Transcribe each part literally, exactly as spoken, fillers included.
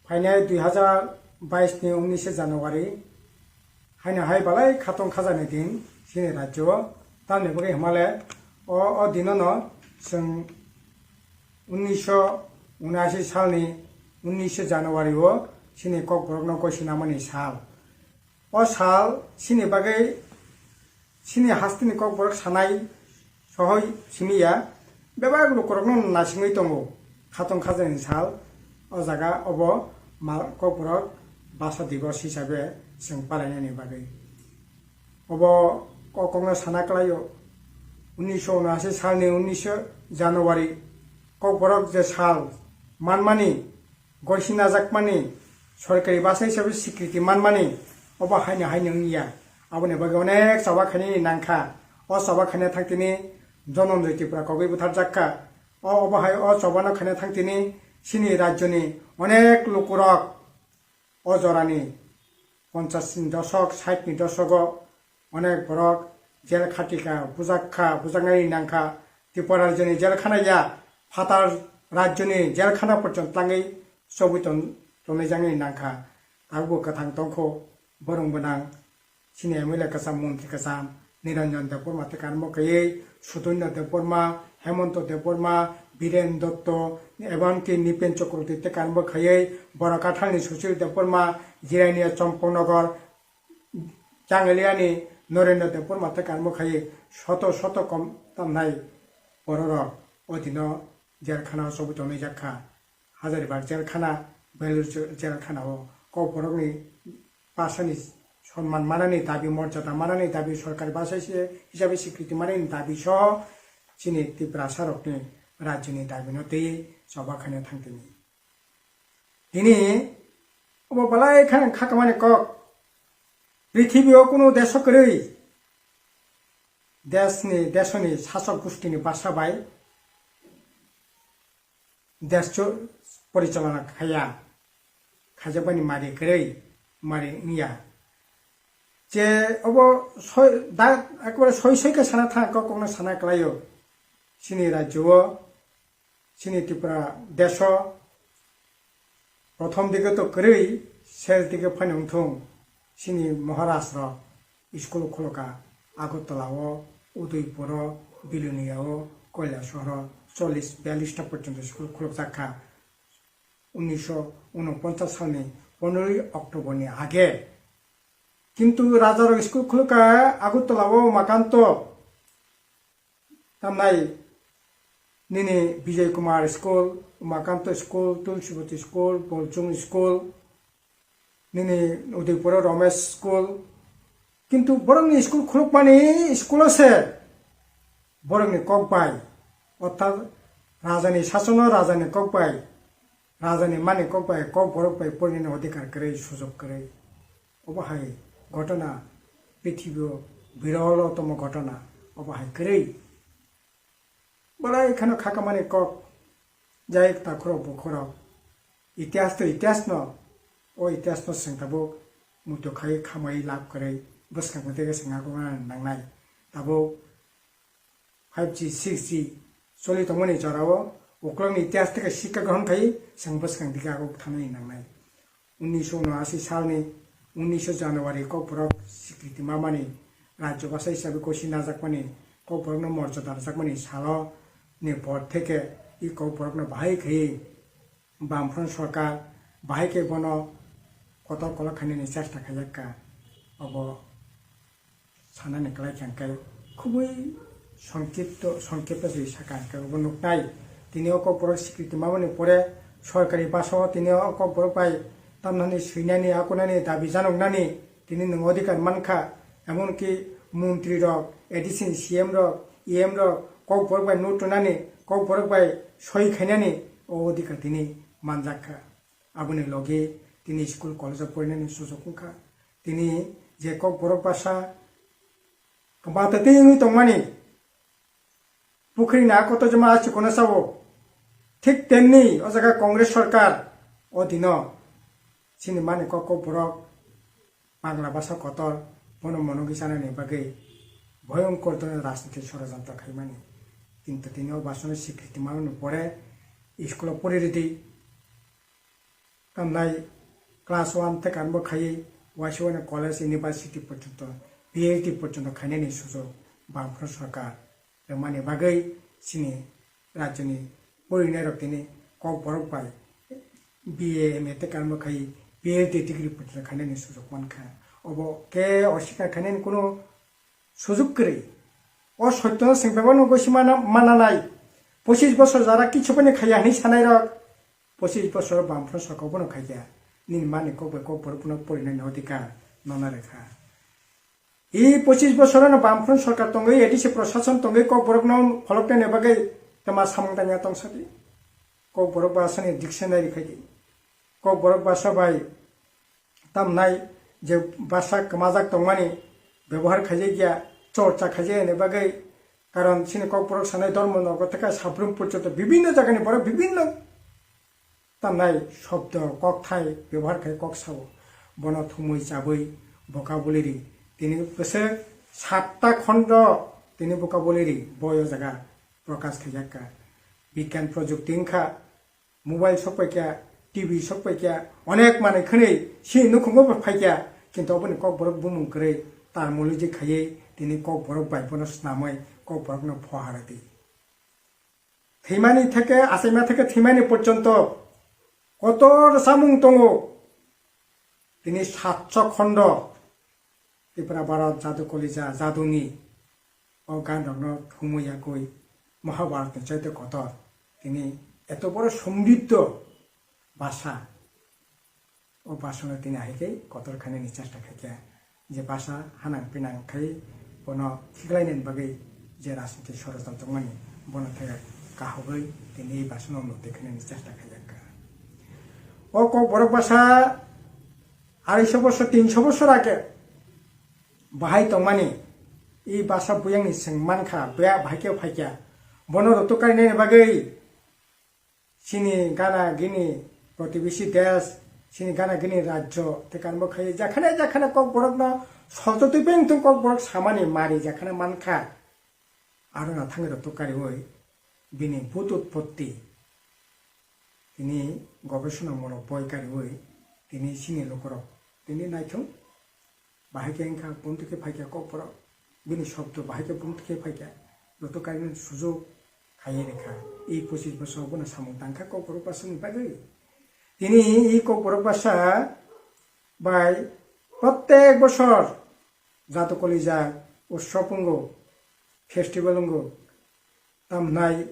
Phainai dui hazar bais ni unnish January, haino hai balai khatong khajani din chini rajyo o. Tamni bagwi hwnmale o, o dinono chwng unnish unashi salni unnish January o chini Kokborokno gosina mani sal. O sal chini bagwi chini hasteni Kokborok sanai sohoi simi ya, bebak lukurokno naisingwi tongo. Khatong khajani sal o jaga obo ma-, Kokborok basa divos hisabe chwng palainani bagwi. Obo kokno sana kwlaio, unnish unashi salni unnish January Kokborok je sal manmani, goisi najakmani, sorkari basa hisabe sikriti manmani, obo haino haino wngya. Aboni bagwi onek choba khainani nangkha. O choba khaina thangtini Dhananjoy Tripura kogwi butharjakha. O, obo hai o chobano khaina thangtini chini rajyoni onek lukurok o jorani ponchas ni doshok, sait ni doshogo onek borok jel khatikha, bujakha, bujaknai nangkha. Tripura rajyoni jel khana ya, phatar rajyoni jel khana porjonto tlangwi chobwi ton-, tonwi jaknai nangkha. Tabukbo kwthang tongkho, borong gwnang, chini M L A kwcham, montri kwcham, Niranjan Debbarma tei karmo khaiwi, Sudonya Debbarma, Hemonto Debbarma, Biren Dotto, ebanki Nipen Chakraborty tei karmo khaiwi, Borakathalni Sushil Debbarma, Jirania Champaknagar, Changaliani Norendra Debbarma tei karmo khaiwi, soto soto kom tamnai bororok o dino jel khana o chobwi tonwi jakha. Hazaribagh jel khana, Belur jel khana o Kokborokni pasani sonman manani dabi, morjada manani dabi, sorkari basa hisabe sikriti manani dabi soho chini Tiprasarokni rajyoni dabino twiwi choba khaina thangtini. Tini obo belai kheno khakamani kok, prithibio kunu deso kwrwi desni, desoni sasok gustini basa bai desh cho-, porichalona khaiya, khaijakmani mari kwrwi, mari wngya. Je obo soi-, da, ekbare soi soi khe sana thang, kok kokno sana kwlaio. Chini rajyo o, chini Tripura desh o prothom dige to kwrwi, ses dige phano wngthung, chini Maharaj rok school khulokha, Agartala o, Udaipur o, Bilonia o, Kailasahar o, chollish biyallish ta porjonto school khulokjak kha unnish unoponchas salni pondroi October ni age. Kintu rajarok school khulokha Agartala o, Umakanto tamnai nini Bijoy Kumar School, Umakanto School, Tulsibati School, Bolchung School, nini Udaipuro Ramesh School. Kintu borokni school khulukmani school o se borokni kok bai, orthat rajani sasono rajani kok bai, rajani mani kok bai, kok borok bai porinani odhikar kwrwi, sujok kwrwi. Obo hai ghotona, prithibio birolo tomo ghotona, obo hai kwrwi. Belai kheno khakamani kok, jai takhurok bukhurok. Itihas to itihas no, o itihas no chwng tabuk muitu khai khamai lab kwrwi bwskang tei swng aguna nangnai. Tabuk five G, six G choli tongmani jorao uklokni itihas tei sikha grohon khai chwng bwskang digi aguk thangnani nangnai. Unnish unashi salni unnish January Kokborok sikriti mamani, rajyo basa hisabe gosi najakmani, Kokborokno morjada rwjakmani salo ni por theke i Kokborokno bahai khaiwi Bamfront sorkar bahai khe bono kotor kolok khainani chesta khaijak kha. Obo sanani kwlai kha hwnkhe khubui songkipto, songkipto se sakha hwnkhe obo nuknai. Tini o Kokborok sikriti mamani pore sorkari basa o tini o Kokborok bai tamnani swinani, akunani, dabi janoknani tini nwng odhikar mankha. Emonki montri rok, A D C ni C M rok, E M rok Kokborok bai no twnani, Kokborok bai soi khainani o odhikar tini manjak kha. Aboni logi tini school college o porinani sujuk wngkha. Tini je Kokborok basa kwbangta tei wngwi tongmani, pukhri na kotor jema achikona sao. Thik temni o jaga Congress sorkar o dino chini mani kok Kokborok Bangla basa kotor bono monogwi chanani bagwi bhoyongkor dhoroner rajniti sorojontro khaimani. Kintu tini o basano sikriti manmani pore school o pori rwdi. Tamnai class one theke arombo khaiwi waisa waisa college, university porjonto, P H D porjonto khainani sujok Bamfront sorkar rwmani bagwi chini rajyoni porinairok tini Kokborok bai B A, M A theke arombo khaiwi P H D degree porjonto khainani sujok mankha. Obo khe oswikar khainani kuno sujok kwrwi. O soityono chwng bebakno gwi se mana, mananai. Pochis bosor jara kichu phano khaiya hinwi sanairok, pochis bosor Bamfront sorkar bono khaikha. Nini mani kok bai Kokborok bono porinani odhikar nono rwkha. I pochis bosorono Bamfront sorkar tongwi, A D C prosason tongwi Kokborokno pholoknani bagwi twma samung tangya tongsadi. Kokborok bhasani dictionary khaidi. Kokborok bhasa bai tamnai je bhasa kwmajak tongmani bebohar khaijakya, chorcha khaijakya ni bagwi, karon chini Kokborok sanai dhormo nogo theke sabrum porjonto bibhinno jagani borok bibhinno tamnai shobdo, kokthai bebohar khai kok sao. Bono thumui chabwi vocabulary tini bwswk satta khondo tini vocabulary boi o jaga prokash khaijakka. Bigyan projukti wngkha, mobile sokpaikha, T V sokpaikha, onek manwi khwnwi chini nukhungo bo phaikha, kintu oboni Kokborok bumung kwrwi terminology khaiwi tini Kokborok bai bono snamwi Kokborokno phoharwi di. Thwimani theke, achaima theke thwimani porjonto kotor samung tongo. Tini satso khondo Tripura Bharat Jadu Kolija Jaduni o ganrokno thumwi yakwi Mahabharatni chaite kotor. Tini eto boro somriddho bhasha. O bhashano tini hai khe kotor khainani chesta khaikha, je bhasha hanang pinang khai bono khiklainani bagwi je rajniti sorojan tongmani, bono thai kahugwi tini ei bhashano unnoti khainani chesta khaijakha. O Kokborok bhasha arai sho bosor, tin sho bosor age bahai tongmani, ei bhasha buyangni chwng mankha, bahai khe phaikha, bono rutuk karinani bagwi chini gana gini protibesi desh, chini gana gini rajyo, tei kanbo khai jakhane jakhane Kokborokno soltotwi beng thung Kokborok samani mari jakhane mankha. Aro na thangwi rok to kariwi bini but utpotti tini gobesona molo boi kariwi tini chini lukurok tini naithung. Bahai khe wngkha, bumtwi khe phaikha Kokborok, bini shobdo bahai khe bumtwi khe phaikha, joto kainwi sujok khaiwi rwkha. I pochis bosor bono samung tangkha Kokborok bhasani bagwi. Tini i Kokborok bhasa bai prottek bosor Jadu Kolija utsob wngo, festival wngo. Tamhnai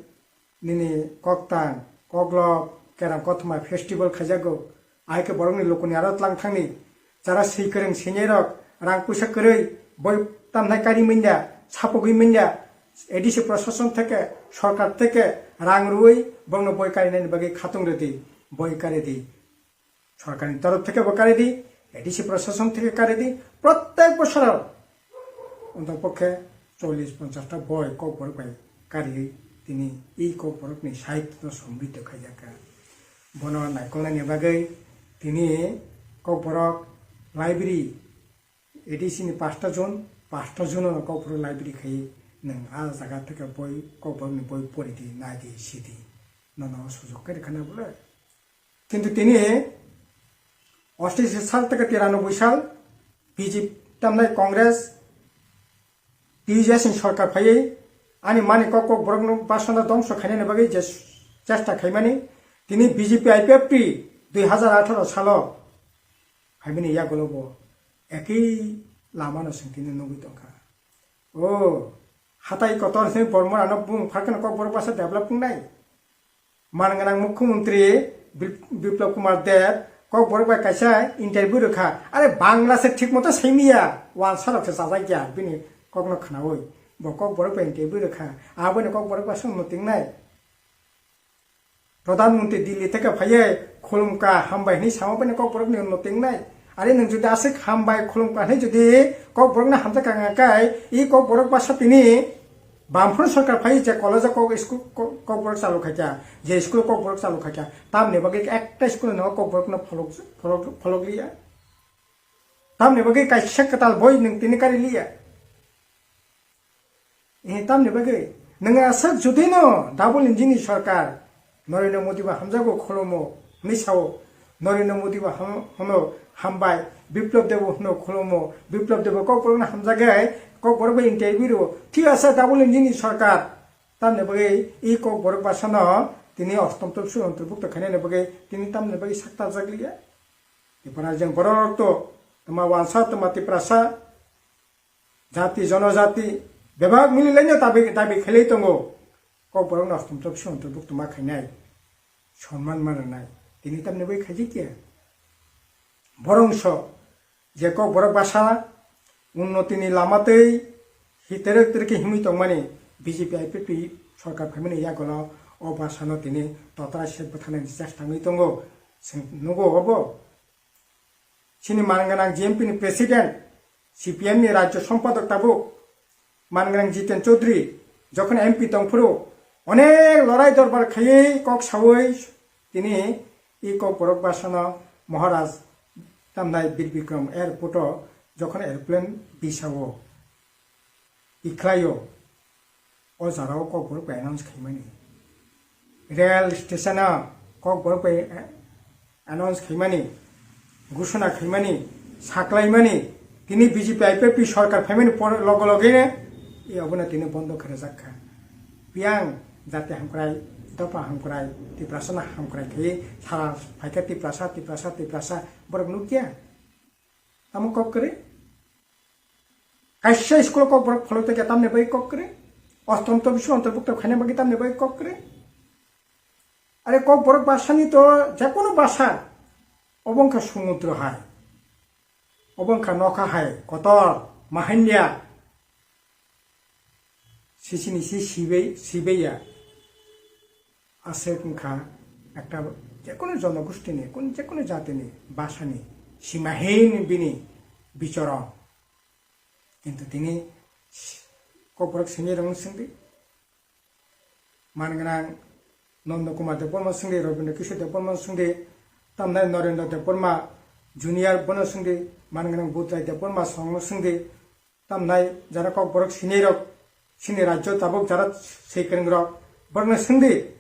nini koktang, koklop, kerang kothoma festival khaijago. Ahai khe borokni lukuni aro tlang thangni jara swi kwrwng sinai rok rang puisa kwrwi boi tamhnai kari manya, sapogwi manya, A D C prosason theke, sorkar theke rang rwui borokno boi karinani bagwi khatung rwdi, boi karidi. Sorkarni torof theke bo karidi, A D C prosason theke karidi, prottek bosoro ontopokhe chollish ponchash ta boi Kokborok bai kariwi tini i Kokborokni sahityo somriddho khaijakha. Bono naikolnani bagwi tini Kokborok library, A D C ni pasta zone, pasta zone no Kokborok library khai nwng a jaga theke boi Kokborokni boi poridi, naidi, sidi. Nono sujok khe rwkha na bole. Kintu tini ostishi sal theke tiranoboi sal B J P tamnai Congress T J S ni sorkar phaiwi ani mani kok kok borokno basano dongso khainani bagwi je chesta khaimani, tini B J P I P F T dui hazar atharo salo phaimani yagulo bo ekhi lamano chwng tini nugwi tongkha. O hatai kotor se bormorano bung phakheno kok borok basa develop wngnai. Manganang Mukhyamantri Bip-, Biplab Kumar Deb Kokborok bai kaisa interview rwkha. Are Bangla se thik moto saimiya, wansa rok se chajakya bini kokno khnaui. Bo Kokborok bai interview rwkha. Aboni Kokborok bai song mutingnai. Pradhan Mantri Delhi theke phaiye khulumkha hambai hinwi sama bini Kokborokni mutingnai. Are nwng jodi aswk hambai khulumkha hinwi jodi Kokborokno hamjakha kai, i Kokborok basa tini Bamphru sorkar phai je college o kok school kok, kokborok chalu khaikha, je school kokborok chalu khaikha, tamni bagwi ekta school no kokborok no pholok, pholok, pholok liya. Tamni bagwi kaisa kwtal boi nwng tini kari liya. Eh, tamni bagwi nwng aswk jodi no double engine ni sorkar, Narendra Modi ba hamjago kholomo hinwi sao, Narendra Modi bo ham-, hano hambai, Biplab Debo hano khulumo, Biplab Debo Kokborok no hamjagwi, Kokborok bai interview rwo. Thik ase, double engine ni sarkar. Tamni bagwi i Kokborok bwsano tini ostomto swi ontorbukto khainani bagwi tini tamni bagwi sak tarjak liya. Tipra jeng borok to, tama wansa, tama Tiprasa, jati, jonojati, bebak mili laino dabi, dabi khailai tongo. Kokborok no ostomto swi ontorbukto ma khainai, sonman ma rwnai. Tini tamni bagwi khaijak ya. Borongso je Kokborok bwsa unnotini lama tei hi terek terek khe himwi tongmani B J P I P F T sarkar phaimani yagulo o bwsano tini totrai sek bwtharnani chesta wngwi tongo. Chwng nugo obo? Chini man gwnang G M P ni president, C P M ni rajyo sompadok tabuk man gwnang Jiten Chaudhary jokhon M P tongphuru onek lorai dorbar khaiwi kok sawi tini i Kokborok bwsano Maharaj tamnai Bir Bikram airport o jokhon aeroplane bisao ikhlaio, o jora o Kokborok bai announce khaimani, rail station o Kokborok bai announce khaimani, gusuna khaimani, saklaimani, tini B J P I P F T sarkar phaimani por loge loge no i obono tini bondo khairajak kha. Biyang jati hamkrai, dopha hamkrai, Tiprasa no hamkrai khe sara phaikha Tiprasa, Tiprasa, Tiprasa, borok nukya? Tamo kok kwrwi? Kaisa school o Kokborok pholok tongkha tamni bagwi kok kwrwi? Ostomto bising ontorbukto khaina bagwi tamni bagwi kok kwrwi? Are Kokborok bwsani to jekono bwsa, obo wngkha sumudro hai, obo wngkha nokha hai, kotor, mahaindia, sisini si sibai, sibaiya. Aswk wngkha ekta jekono jonogostini, kun-, jekono jatini bwsani simahin bini bichoron. Kintu tini Kokborok sini rwng swngdi, man gwnang Nondo Kumar Debbarma swngdi, Rabindra Kishore Debbarma swngdi, tamnai Narendra Debbarma Junior bono swngdi, man gwnang Budrai Debbarma songno swngdi, tamnai jara Kokborok sinirok, sini rajyo tabuk jara swikwrwngrok, borokno swngdi,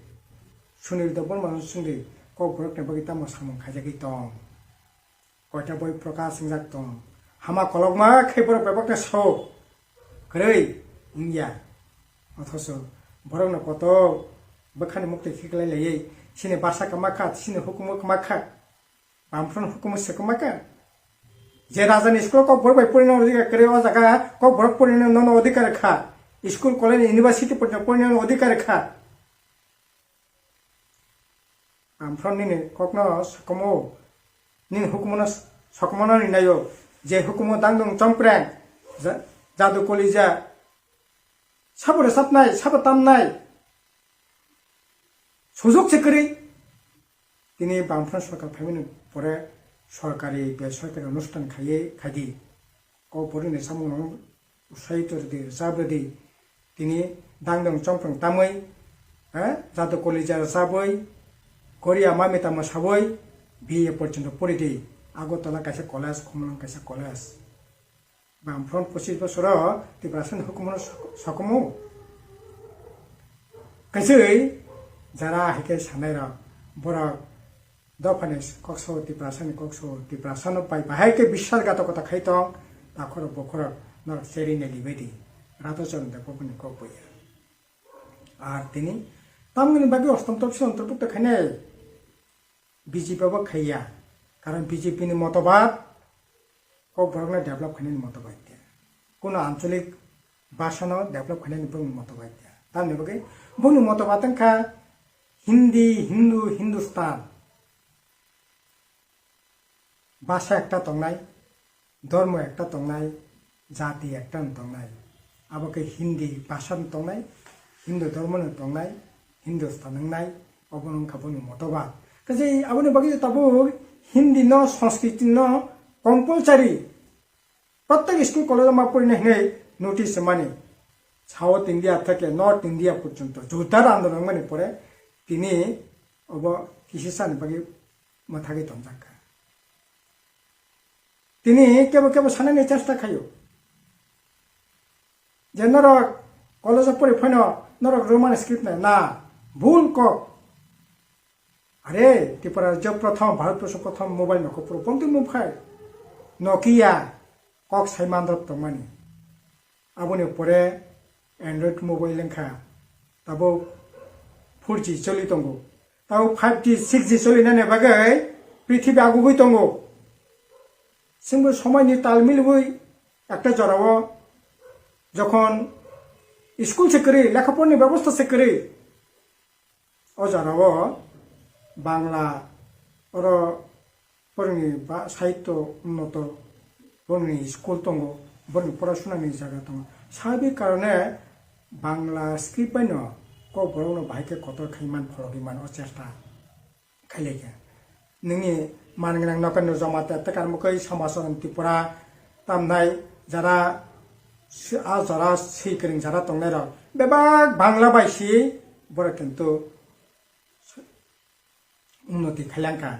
Sunil Debbarmano swngdi, Kokborokni bagwi tamo samung khaijagwi tong? Koita boi prokash wngjak tong? Hama kolokma khe borok bebakno sao, kwrwi wngya. Othoso borokno koto bwkhani muktwi khiklai laiwi, sini basa kwma kha, sini hukumu kwma kha. Bamfront hukumu se kwma kha. Je rajani school o Kokborok bai porina odhikar kwrwi, o jaga Kokborok porina nono odhikar kha. School, college, university porina porina odhikar kha. Bamfront nini kokno sokomo, nini hukumu no sokomo no rinayo. Je hukumu dangdung chompreng, ja-, jadu kolija, sabo rwchapnai, sabo tamnai. Sujok se kwrwi. Tini Bamfront sorkar phaimani pore sorkari, besorkari onusthan khaiwi khaidi. Kokborokni samungno usai tordi, rwchap rwdi. Tini dangdung chongprang tamwi, eh, jadu kolija rwchapwi, Korea mami tamo sawi, B A porjonto poridi. Agartala kaisa college, Khumulwng kaisa college. Bamfront pochis bosoro Tiprasani hukumu no sok-, sokomu. Kaiswi jara hai khe sanai rok, borok dophani kokso Tiprasani kokso Tiprasano pai bahai khe biswasghatokota khai tong, takhorok bokhorok norok cherwi nai libaidi. Radhachan Debbarmani kok buya. Ar tini tamoni bagwi ostom topsi ontorbukto khainai. B J P bo khaiya, karon B J P ni motobad Kokborokno develop khainani motobad ya, kuno ancholik bhasha no develop khainani boni motobad ya. Tamni bagwi boni motobad wngkha Hindi, Hindu, Hindustan. Bhasha ekta tongnai, dhormo ekta tongnai, jati ekta no tongnai. Abo khe Hindi bhasha no tongnai, Hindu dhormo no tongnai, Hindustan wngnai, obo no wngkha boni motobad. Kaisa aboni bagwi tabuk Hindi no, Sanskriti no compulsory prottek school college o ma porina hinwi notice mani. South India theke North India porjonto jodar andolon wngmani pore tini obo kisisa ni bagwi mwthagwi tongjak kha. Tini kebo kebo sanani chesta khaio je norok college o pori phano norok Roman script nai na, bul kok. Are, Tripura je prothom, Bharatborsho prothom mobile nokhopro, bonti mumkhai. Nokia, kok sai mandrop tongmani. Aboni pore Android mobile wngkha. Tabuk four G choli tongo. Tabuk five G, six G cholinani bagwi prithibi agugwi tongo. Chwngbo somoini tal milwi ekta jorao jokhon school se kwrwi, lekha porani bebosta se kwrwi, o jorao Bangla oro borokni ba sahityo unnoto, borokni school tongo, borokni porasonani jaga tongo. Sabi karone Bangla script baino Kokborokno bahai khe kotor khai man, phologwi man o chesta. Khailekhe. Nini man gwnang nokar no joma te tekar mukoi somajon Tripura tamnai jara si-, a jara si kwrwng jara tongnai rok bebak Bangla bai si borok kintu unnoti khailangkha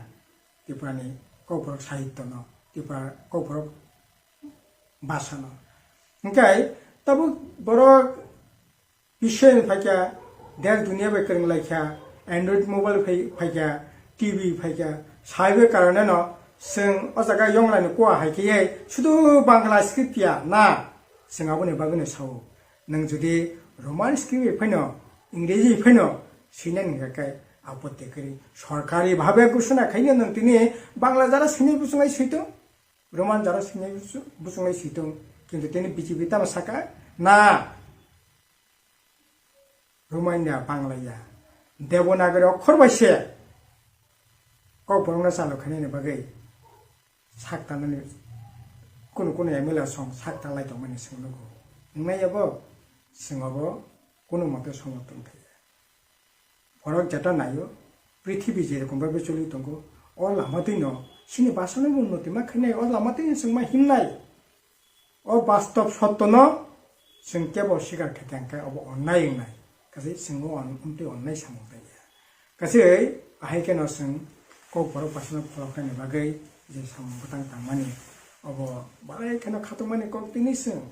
Tripura ni Kokborok sahityo no, Tripura Kokborok basa no. Hingkai tabuk borok Biswni phaikha, desh duniya bai kwrwng laikha, Android mobile phai-, phaikha, T V phaikha, saibe karone no chwng o jaga yonglaini kua hai khe sudu Bangla script ya na, chwng aboni bagwino sao. Nwng jodi Roman script bai phaino, Ingreji bai phaino, swinani hwnkha khe apotti kwrwi. Sorkari bhabe ghoshona khaino nwng tini Bangla jara swinai buchunglai switong, Roman jara swinai buchu-, buchunglai switong, kintu tini B J P tamo saka na. Romania, Banglaya, Devanagari okhor bai se Kokborokno chalo khainani bagwi sak tanani kunu kunu M L A song sak tanlai tongmani chwng nugo. Wngnai abo chwng abo kunu mote somorthon khlaiya. Borok jeta naio, prithibi je rokom bai choli tongo, o lama twino chini basano bo unnoti ma khainai, o lama twino chwng ma himnai. O bastob sotto no chwng kebo sikar khe tang khe obo onnai wngnai. Kaisa chwng o on-, omtwi onnai samung tang ya. Kaisa ahai kheno chwng Kokborok basano pholoknani bagwi je samung bwtang tangmani obo balai kheno khatungmani kok tini chwng.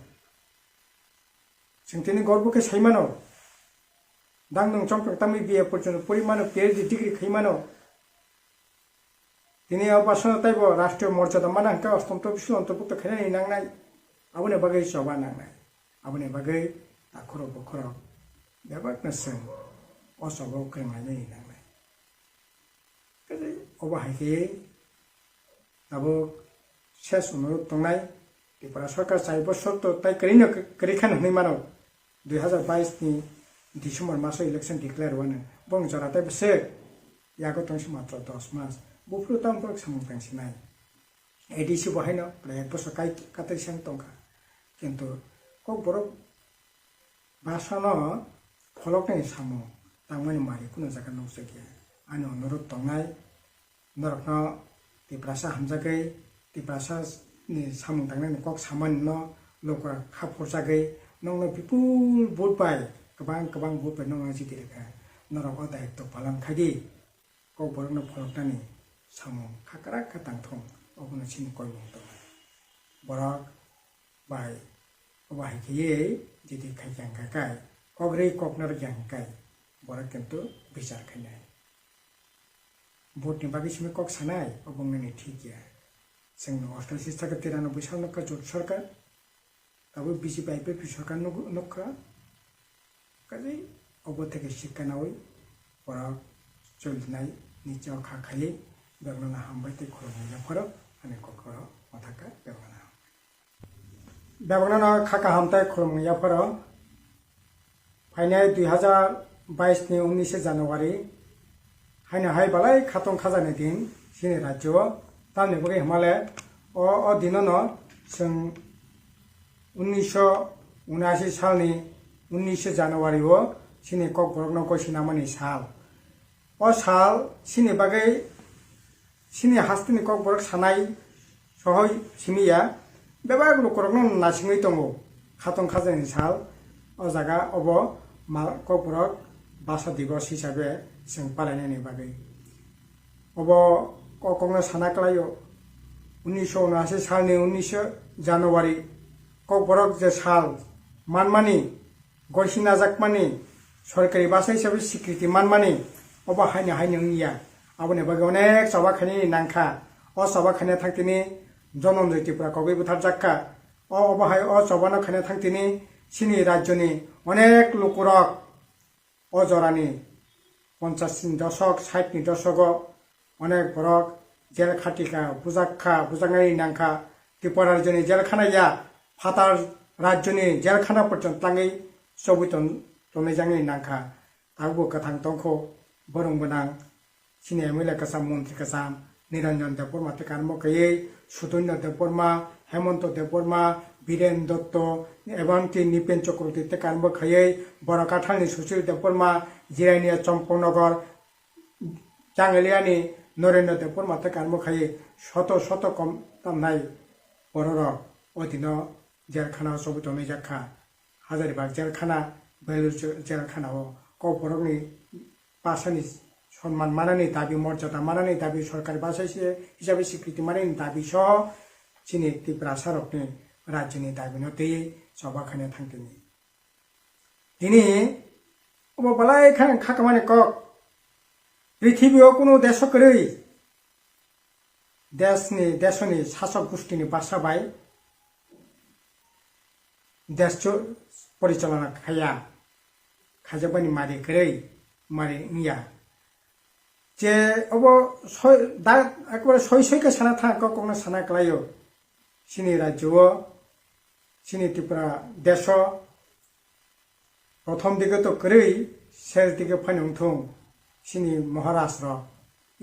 Chwng tini gorbo khe sai mano. Dang nwng chongprang tangwi B A porjonto pori mano, P H D degree khai mano. Tini o basano taibo rashtriyo morjada mana hwnkhe ostom topisi ontorbhukto khainani nangnai. Aboni bagwi choba nangnai. Aboni bagwi takhorok bokhorok bebakno chwng o choba o kwrwnglainani nangnai. Obo hai khe tabuk ses onurot tongnai Tripura sorkar chai bosor to tai kwrwino kwrwi khan hwnwi mano. Dui hazar bais ni December maso election declare wano bong jora tai bwswk yago tongsi matro dos mas buphuru tamo borok samung tang sinai. A D C bo haino prai ek bosor kai katwi sang tongkha. Kintu kok borok basano pholoknai samung tangmani mari kunu jaga nukjakya. Ani onurot tongnai norokno Tiprasa hamjagwi, Tiprasa ni samung tangnani kok samani no lukurok kha phurjagwi nokno bipul vote bai, kwbang kwbang vote bai nokno jiti rwkha. Norok o daitw palan khaidi. Kok borokno pholoknani samung kha kwrak kha tangthung, obono chini koimung tongo. Borok bai obo hai khaiwi jiti khaikha hwnkha kai, kok rwi kok narwkya hwnkha kai, borok kintu bichar khainai. Vote ni bagwi simi kok sanai, obo wngnani thik ya. Chwng ostashi saka tiranoboi sal nokha jot sarkar, tabuk B J P I P F T sorkar nuk-, nukha. Kaje obo theke sikha nawi borok cholinai niche o kha khaiwi bebakno hambai tei khulumung yapharo ani kokoro mathaka bebakno hambai. Bebakno kha kaham tei khulumung yapharo. Phainai dui hazar bais ni unnishe January, haino hai balai khatong khajani din chini rajyo o. Tamni bagwi hwnmale o, o dinono chwng unnisho unashi salni unnishe January o chini kokborokno gosina mani sal. O sal chini bagwi chini hasteni kokborok sanai sohoi simi ya, bebak lukurokno nasingwi tongo. Khatong khajani sal, o jaga obo ma-, kokborok basa divos hisabe chwng palainani bagwi. Obo kokokno sana kwlaio, unnisho unashi salni unnisho January kokborok je sal manmani, gosinajakmani, sorkari basa hisabe sikriti manmani, obo haino haino wngya. Aboni bagwi onek choba khainani nangkha. O choba khaina thang tini Dhananjay Tripura kogwi butharjak kha. O obo hai o chobano khaina thang tini chini rajyoni onek lukurok o jorani ponchas ni doshok, sait ni doshogo onek borok jel khatikha, bujak kha, bujaknai nangkha. Tripura rajyoni jel khana ya, phatar rajyoni jel khana porjonto tangwi chobwi ton-, tonwi jaknai nangkha. Tabukbo kwthang tongkho, borong gwnang, chini M L A kwcham, montri kwcham, Niranjan Debbarma tei karmo khaiwi, Sudonya Debbarma, Hemanta Debbarma, Biren Dotto, Evanti Nipen Chakraborty tei karmo khaiwi, Borakathalni Sushil Debbarma, Jirania Champaknagar, Changaliani Narendra Debbarma tei karmo khaiwi, soto soto kom tamnai bororok o dino jel khana o chobwi tonwi jak kha. Hazaribagh jel khana, Belur je-, jel khana o Kokborokni bhasani sonman manani dabi, morjada manani dabi, sorkari bhasa hise-, hisabe sikriti manani dabi soho chini Tiprasarokni rajyoni dabino twiwi choba khaina thang tini. Tini obo belai kheno khakamani kok. Prithibio kunu deso kwrwi desni, desoni sasok gustini basa bai desh cho-, porichalona khaiya, khaijakmani mari kwrwi, mari wngya. Je obo soi-, da, ekbare soi soi khe sana thang, kok kokno sana kwlaio. Chini rajyo o, chini Tripura desh o, prothom dike to kwrwi, ses dike phano wngthung, chini Maharaj rok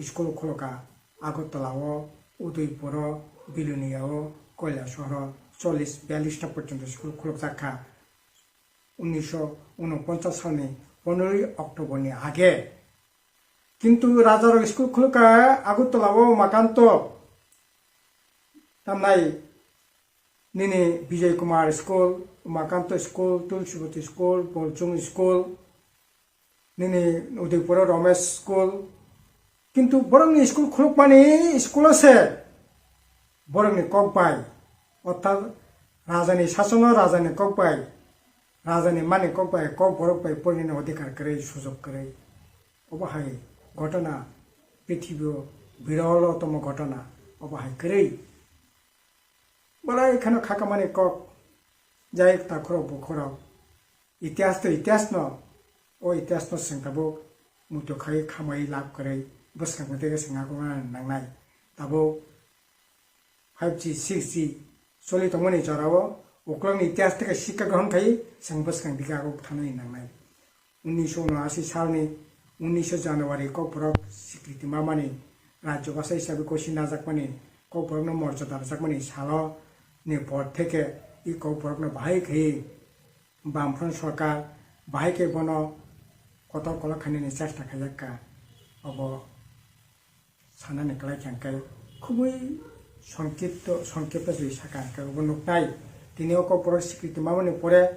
school khulokha, Agartala o, Udaipur o, Bilonia o, Kailasahar o, chollish biyallish ta porjonto school khulokjak kha. Unnisho unoponchas salni poneroi October ni age. Kintu rajarok school khulokha Agartala o Umakanto, tamnai nini Bijay Kumar School, Umakanto School, Tulsibati School, Bolchung School, nini Udaipur o Ramesh School. Kintu borokni school khulukmani school o se borokni kok bai, orthat rajani sasono rajani kok bai, rajani mani kok bai, kok borok bai porinani odhikar kwrwi, sujok kwrwi. Obo hai ghotona prithibio birol o tomo ghotona, obo hai kwrwi. Belai kheno khakamani kok, jai takhorok bukhorok. Itihas to itihas no, o itihas no chwng tabuk muitu khai khamai lab kwrwi bwskang tei swng akwrwngna nangnai. Tabuk five G, six G choli tongmani jorao uklokni itihas tei sikha grohon khai chwng bwskang dike aguk thanani nangnai. Unnish unashi salni unnish January kokborok sikriti mamani rajyo bhasha hisabe kosi najakmani kokborokno morjada rwjakmani salo ni por theke i kokborokno bahai khai Bamfront sorkar bahai khe bono kotor kolok khainani chesta khaijak kha. Obo sanani kwlai kha hwnkhe khubui songkipto, songkipto se saka hwnkhe obo nuknai. Tini o kokborok sikriti mamani pore